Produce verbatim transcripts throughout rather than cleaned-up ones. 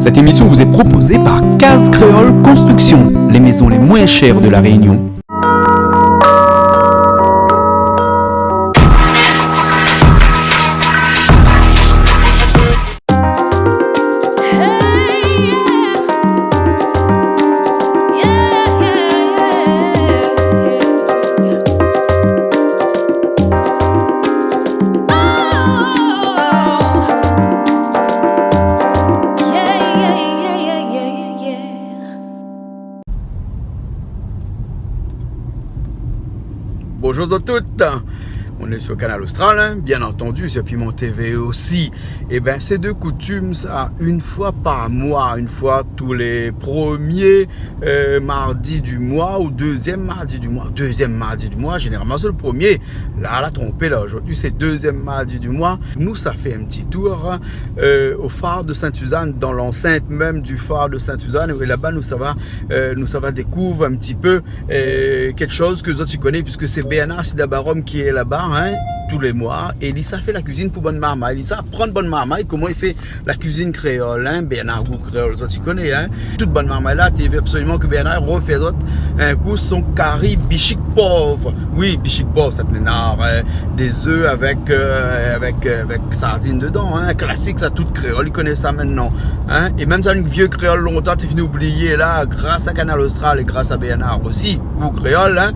Cette émission vous est proposée par Case Créole Construction, les maisons les moins chères de La Réunion. Bonjour à toutes. On est sur Kanal Austral, hein, bien entendu, sur Piment T V aussi. Eh ben, c'est de coutume, ça, une fois par mois, une fois tous les premiers, euh, mardis du mois ou deuxième mardi du mois. Deuxième mardi du mois, généralement, c'est le premier. Là, la tronpé, là, aujourd'hui, c'est deuxième mardi du mois. Nou sa fé un petit tour, euh, au phare de Sainte-Suzanne, dans l'enceinte même du phare de Sainte-Suzanne. Et là-bas, nou sava, euh, nou sava découvrir un petit peu euh, quelque chose que zot i koné, puisque c'est Bernard Sidabarom qui est là-bas, hein, tous les mois, é li sa fé la cuisine pou bann marmay, li sa aprann bann marmay koman i fé la cuisine créole, hein, Bernard Goût Créole, zot i koné, hein. Tout bann marmay la té vé absolument que Bernard i refé azot un coup son kari bishik pov. Oui, bishik pov, sa té néna, euh, des œufs avec, euh, avec, euh, avec sardines dedans, hein. Classique, sa, tout kréol i koné sa maintenant, hein. É mèm sa, in vié kréol lontan té fine oublié la, gras à Kanal Austral é gras à Bernard aussi, Goût Créole, hein.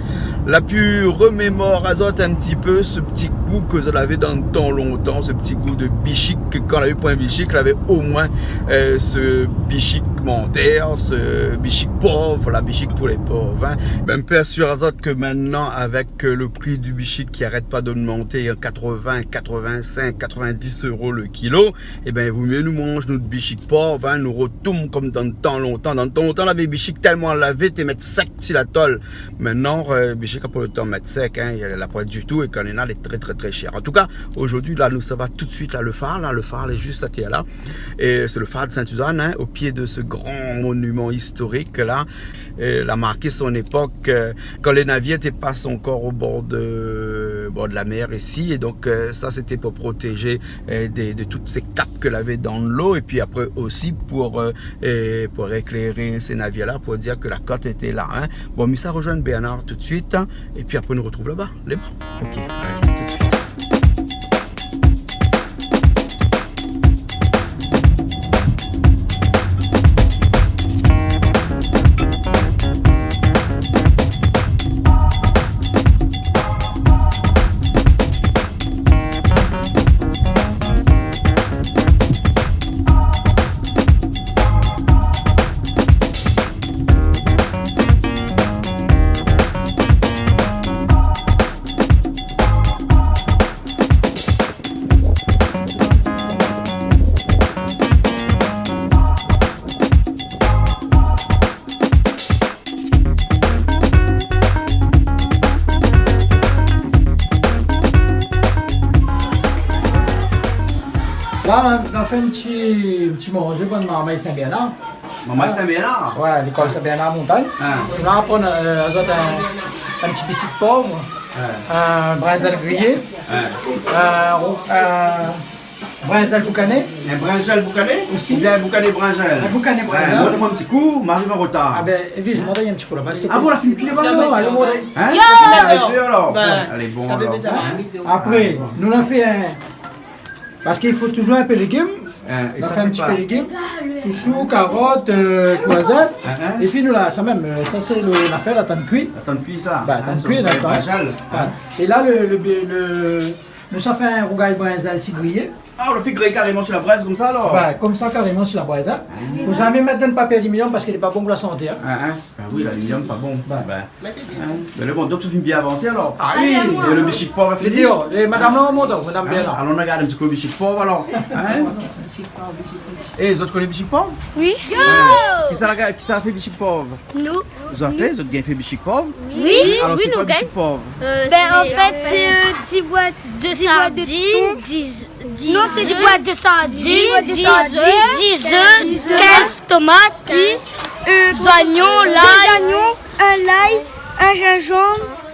La pu remémor azot un petit peu ce petit goût que zot lavé dan le tan lontan, ce petit goût de bishik, que kan lavé poin bishik, lavé au moins, euh, ce bishik manter, ce bishik pov, la bishik pou lé pov, hein. Ben, mi pé asir azot que maintenant, avec, euh, le prix du bishik qui arrête pas d'augmenter, hein, quatre-vingts, quatre-vingt-cinq, quatre-vingt-dix euros le kilo, eh ben, vo mié nou manz nout bishik pov, hein, nou retourn konm dan le tan lontan. Dan le tan lontan, lavé bishik tèlman lavé, té mèt sèk si la tol. Maintenant, euh, bishik la poin le tan mèt sèk, hein, la poin ditou, é kan néna, lé très, très, très cher. En tout cas, aujourd'hui, là, nou sava tout de suite, là, le phare, là, le phare, lé juste à terre, là. Et c'est le phare de Sainte-Suzanne, hein, au pied de ce grand monument historique, là. Euh, la marqué son époque, euh, kan lé navir té pas encore au bord de, bord de la mer ici. Et donc, euh, ça, c'était pour protéger, euh, de, de toutes ces carpes que lavé dan l'eau. Et puis après aussi pour, euh, euh, pour éclairer ces navires-là, pour dire que la côte était là, hein. Bon, mi sa rejoindre Bernard tout de suite, hein, et puis après, nou retrouv là-bas. Lé bon ? Ok, allez, tout de suite. La, nou la fé in ti, in ti manzé pou bann marmay Sin-Bernard. Marmay Sin-Bernard ? Ouais, lékol Sin-Bernard Montagne. Ah. La, nou aprann, euh, azot in, in ti bishik pov, ah, in brinzèl griyé, ah, in, in brinzèl boukané. In brinzèl boukané ? Osi. Oubien in boukané brinzèl ? In boukané brinzèl. Ouais, mont amoin in ti kou, mi ariv an retar. Ah ben, Evie, mont amoin in ti kou laba, s'il te plaît. Ah bon, la fine kui laba, alor, alé, mont. Hein ? Yo ! Alé, bon, alor. Apré, nou la fé in, parske i fo touzour in pé légim. Hein, é nou la fé in ti pé légim. Shoushou, karot, euh, kouzèt. Hein, hein. Épi nou la, sa mèm, euh, sa sé le, la fé, la tann kui. La tann kui, sa. Bah, hein, tann kui, sa, la, brinzèl, hein. Ouais. É la, le, le, le, nou sa fé in rougay brinzèl si griyé. Ah, ou la fé griy karéman si la brèz konmsa, alor ? Bah, konmsa, karéman si la brèz, hein. Ah. Fo zamé mèt dan papié aluminium parske lé pa bon pou la santé, hein. Ah, hein. Ah oui, l'aluminium, pa bon. Bah. Bah. Hein ? Mé lé bon, donk sa fine bien avansé, alor. Ah oui. É le bishik pov la fini ? Lé déor, lé madam la, mont, madam bien la. Alon, nou gard in ti kou le bishik pov, alor. Hein ? É, zot i koné bishik pov ? Oui. Hein. Kisa la, kisa la fé bishik pov ? Nou. Zot la fé, zot i gingn fé bishik pov ? Oui. Alor, sé koi bishik pov ? Euh, ben, an fèt, sé, euh, dix boîtes de sardines, dix, dix œufs. Non, sé dix boîtes de sardines, dix œufs, quinze tomates, euh, zoignon, l'ail, un lay, un gingembre,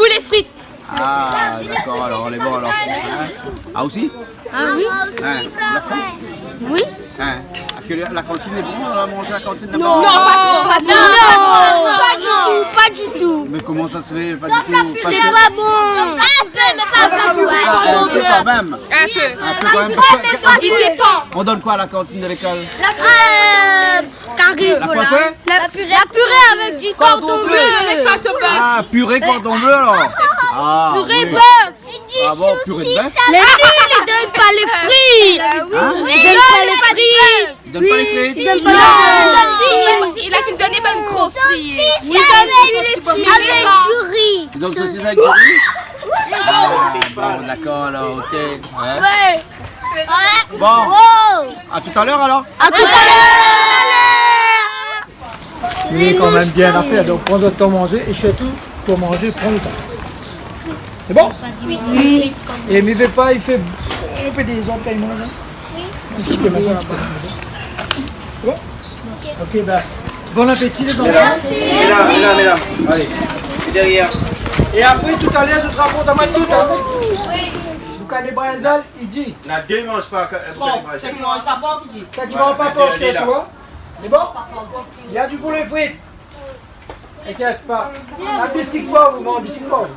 Poulé frit. Ah, dakor, alor, lé bon, alor. Hin ? Ah, osi ? Ah oui. Hin, la fin ? Oui. Hin ? Èske la kantine lé bon ? Nou la manz la kantine laba ? Non, pa tro, pa tro. Non, pa ditou, pa ditou. Mé koman sa i fé, pa ditou ? Sé pa bon. In pé, mé pa bonpé. In pé kanmèm. In pé. In pé kanmèm, parske i dépan. I done koi a la kantine de lékol ? La, euh, kari, la, voilà. La purée ? La, la purée avec du cordon bleu. Cordon bleu. Avec pâte au bœuf. Ah, purée cordon bleu, alor. Ah, purée bœuf. Ah bon, purée de bœuf ? Lé nul, i done pa lé frit. Hin ? I done pa lé frit. I done pa lé frit ? Si, i done pa lé frit. Non. Il a fait donner bonne grosse fille. Saucisse avec, avec du riz. I done sosis avèk du ri ? Ah, bon, dakor, alor, ok. Ouais. Bon. Oh. À tout à l'heure, alors. À tout à l'heure. Lé kanmèm bien afèr, donk pran zot tan manzé, é sirtou, pou manzé, pran lo tan. Sé bon ? Oui. É mi vé pa i fé bonpé dézord kan i manz, hin ? Oui. In ti pé, in ti pé. Bon ? Ok, bin, bon appétit, les enfants. Mé la, mé la, mé la. Allez, é dèrièr. É apré, talèr, zot i rakont amoin tout, hin. Oui. Ou ka dé brinzèl, i di. Na dé i manz pa, euh, bon, sa ki manz pa pork, i di. Sa ki manz pa pork, sé toi. Sé bon ? Na du poulé frit. Inkièt pa. La bisik pov, ou manz bisik pov.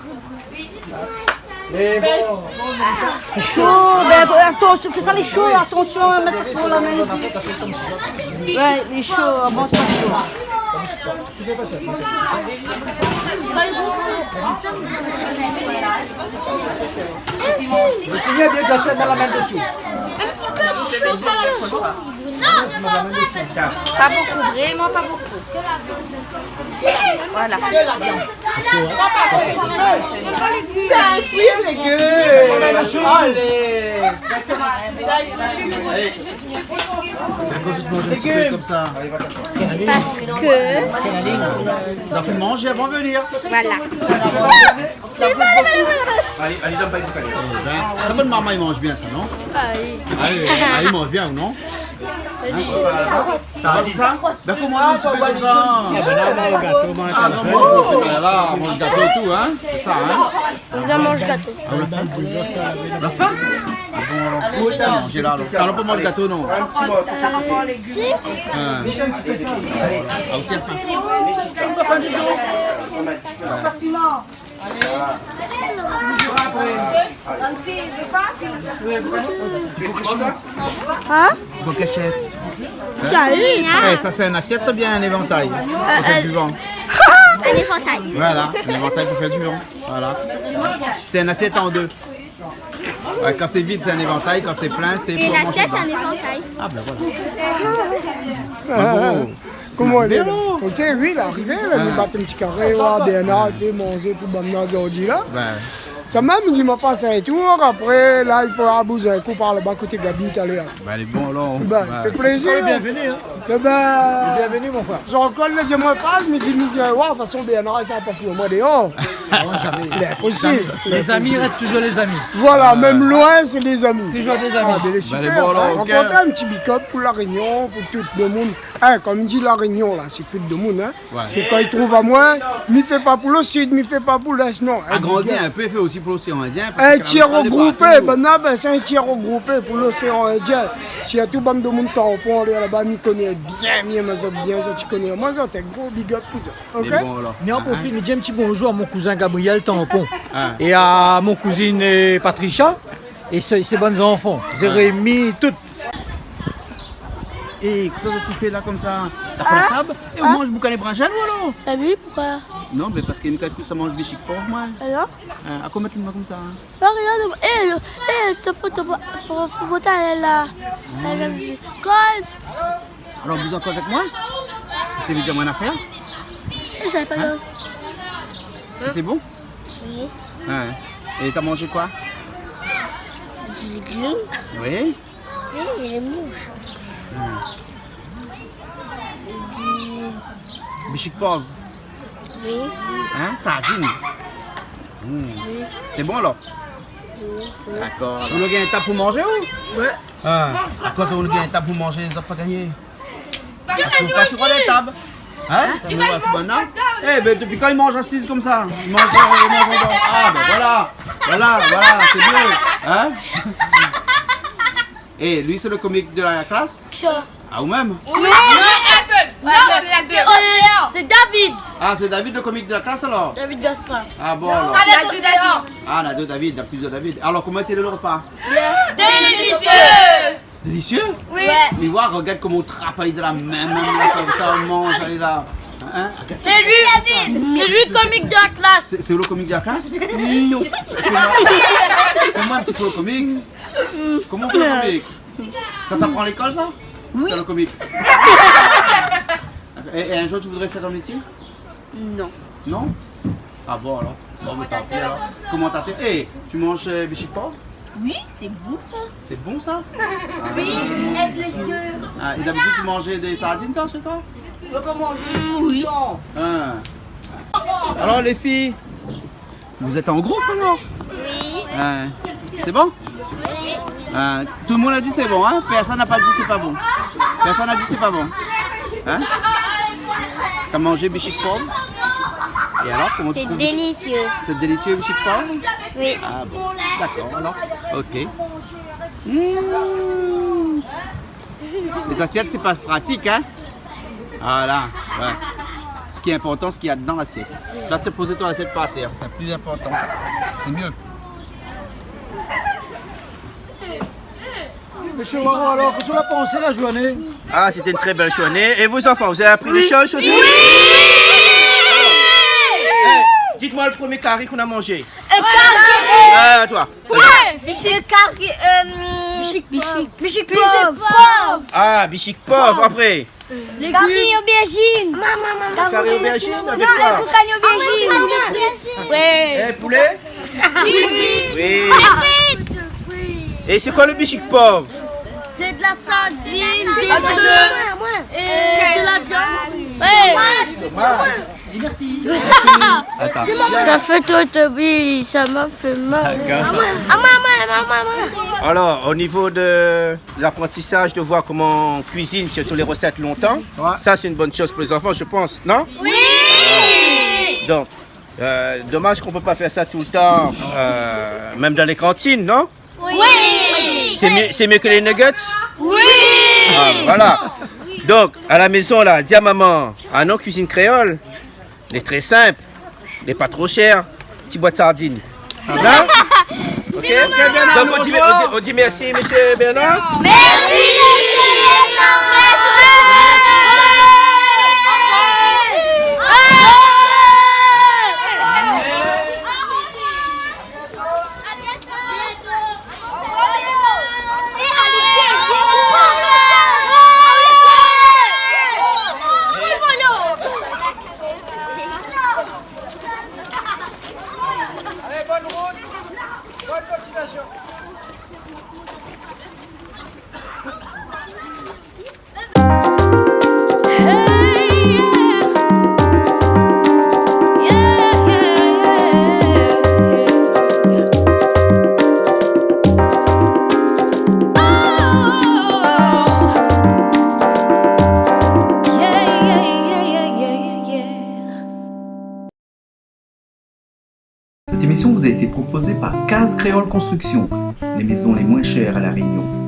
Mé bon. Lé sho, bin, atansion, fé sa, lé sho, atansion, mèt pa la min isi. Ouais, lé sho, bon, sé pa sho. Mé koman bien, Jachèl, mèt la min desi. In ti pé, in ti pé, sa la sho. Pa bokou, vréman pa bokou. Voilà. Sé in fri é légim. Alé. Pourquoi tu te manges un petit peu comme ça ? Parce que... Zot la fine manzé avan de vnir. Voilà. Allez, allez, donn pa in bout, allez. Sa, bann marmay i manz bien sa, non ? Ah oui. Ah oui, ah, i manz bien, non ? Hin ? Sa va, sa ? Bin, koman in ti pé konmsa ? Ah, bin la, la, la, manz gato é tout, hin ? Sé sa, hin ? Ou la manz gato. Ah, ou la fin ? Ou la fin ? Ah bon, alor, koman ou manz la, alor ? Talèr ou pé manz gato, non ? Si. Hin. Ah, osi la fin. Hin ? Ou boir kèl ? Salut. Eh, sa sé in asièt, sa, oubien in évantay ? Pou fé du van. In évantay. Voilà, in évantay pou fé du van. Voilà. Sé in asièt an dé. Ouais, kan sé vid, sé in évantay, kan sé plin, sé pou manzé dedan. In asièt, in évantay. Ah, bin voilà. Ah, bravo. Koman i lé la ? Bien. Ok, oui, la arivé la, nou bat in ti karé, oir Bernard i fé manzé pou banna zordi la. Bin. Sa mèm, i di, ma pas in tour, apré, la, i fo abouze in kou par laba koté Gaby talèr. Bin, lé bon, alor. Bin, i fé plézir. Bienvenue, hein. Eh bin, bienvenue, mon frère. Jean-Claude la di amoin, pas, mi di, mi vien oir, de tout fason, Bernard, sa pa fou amoin déor. Non, jamais. Lé inposib. Jamais. Les amis restent toujours les amis. Voilà, mèm loin, sé dé zami. Toujours des amis. Ah, bin, lé super, hein. Bin, lé bon, alor, ok. Rankont in ti big up pou La Rényon, pou tout le moun. Hin, kom di La Rényon la, sé tout le moun, hin. Ouais. Parske kan i trouv amoin, mi fé pa pou le Sud, mi fé pa pou l'Est, non. Agrandi in pé, fé osi pou l'Océan Indien, parske in tièr regroupé, bin, non, bin, sé in tièr regroupé pou l'Océan Indien. Sirtou bann demoun Tampon, lé laba, mi koné bien, mi èm azot bien, zot i koné amoin, zot, in gro big up pou zot. Ok ? Mé bon, alor. Mi an profit, mi di in ti bonjour à mon cousin Gabriel Tampon. Ah. Et à mon cousine, euh, Patricia. É sé, sé bann zanfan, Jérémy, tout. É kosa zot i fé la konmsa ? La pran la tab ? É ou manz boukané brinzèl ou alor ? Ah oui, poukosa ? Non, mé parske mi kalkil sa manz bisik pov, moin. Alor ? Hin, akoz ou mèt lé min konmsa, hin ? Non, rien, non. Eh, eh, fo, fo, fo, fo boté la. Koz. Alor, ou la bezoin koz avèk moin ? Ou té vé dir amoin in afèr ? Hin ? Sété bon ? Oui. Hin. É ou la manz koi ? Dé légim. Oui. Oui, é lé moush. Hin. Dé... Bisik pov. Oui. Hin, sardine. Hmm. Oui. Sé bon alor ? Oui, oui. Dakor. Ou la gingn in tab pou manzé, ou ? Ouais. Hin. Akoz ou la gingn in tab pou manzé, zot la pa gingn ? Parske ou la pa trouv in tab. Hein ? Sa i manz pa bann la ? Eh ben, dopi kan i manz asiz konmsa ? I manz, i manz an dorman. Ah ben voilà. Voilà, voilà, sé mié. Hein ? Eh, lui, c'est le comique de la classe ? Kisa ? Ah, ou mèm ? Oui. Non, non, non, non, non. C'est Océan. C'est David. Ah, c'est David le comique de la classe, alors ? David Gastra. Ah bon, alors. Avec Océan. Ah, na dé David, na plizièr David. Alors, koman lété le repa ? Délicieux. Délicieux ? Oui. Ouais. Mé wa, regard koman ou trap ali dan la min, min, la, konmsa, ou manz ali la. Hein ? C'est lui, c'est lui le comique de la classe. C'est, c'est le comique de la classe ? Non. Fais-moi, fais-moi un petit peu le comique. Koman ou fé le comique ? Ça s'apprend à l'école, ça ? Oui. Faire le comique. Et, et un jour, tu voudrais faire un métier ? Non. Non ? Ah bon, alors ? Bon, mais tant pis, alors. Koman ou fé ? Eh, tu manges, euh, bishik pork ? Oui, c'est bon, ça. C'est bon, ça ? Oui, tu laisses les yeux. Ah, et d'habitude, tu mangeais des sardines, toi, chez toi ? Mm, oui. Hein. Alors, les filles, vous êtes en groupe, alors ? Oui. Hein. C'est bon ? Oui. Hein, tout le monde a dit c'est bon, hein ? Personne n'a pas dit c'est pas bon. Personne n'a dit c'est pas bon. Hein ? T'as mangé bishik pork ? Et alors, comment tu trouves ? C'est délicieux. C'est délicieux, bishik pork ? Oui. Ah bon, d'accord, alors. Ok. Mmh. Les assiettes, c'est pas pratique, hein ? Voilà, ouais. Ce qui est important, ce qu'il y a dedans l'assiette. Tu vas te poser ton assiette par terre, c'est plus important, ça. C'est mieux. Monsieur Waro, alors, qu'est-ce qu'on a pensé la journée ? Ah, c'était une très belle journée. Et vous, enfants, vous avez appris des choses aujourd'hui ? Oui. Eh, dites-moi le premier carry qu'on a mangé. Un carry. Ah, toi. Ouais, bishik. Carry, euh, bishik, bishik. Bishik pork. Ah, bishik pork, après. Légumes. Carry aubergine. Carry aubergine, avec quoi ? Non, boucagne aubergine. Ouais. Eh, poulet ? Oui. Oui. Et c'est quoi le bishik pork ? C'est de la sardine, des œufs et de la viande. Ouais. Attends. Ça fait tout, Toby, ça m'a fait mal. D'accord. Ah, moi, moi, moi, moi, moi. Alors, au niveau de l'apprentissage, de voir comment on cuisine, surtout les recettes longtemps, ouais, ça, c'est une bonne chose pour les enfants, je pense, non ? Oui. Donc, euh, dommage qu'on peut pas faire ça tout le temps, euh, même dans les cantines, non ? Oui. C'est mieux, c'est mieux que les nuggets ? Oui. Ah, voilà. Donc, à la maison, là, dis à maman, ah non, cuisine créole, lé très simple, lé pas trop cher. Ti boit sardine. Hein ? Ok ? Donc, on dit, on dit, on dit merci, monsieur Bernard. Merci, monsieur Bernard. Allez, bonne route, bonne continuation. Cette émission vous a été proposée par Case Créole Construction, les maisons les moins chères à La Réunion.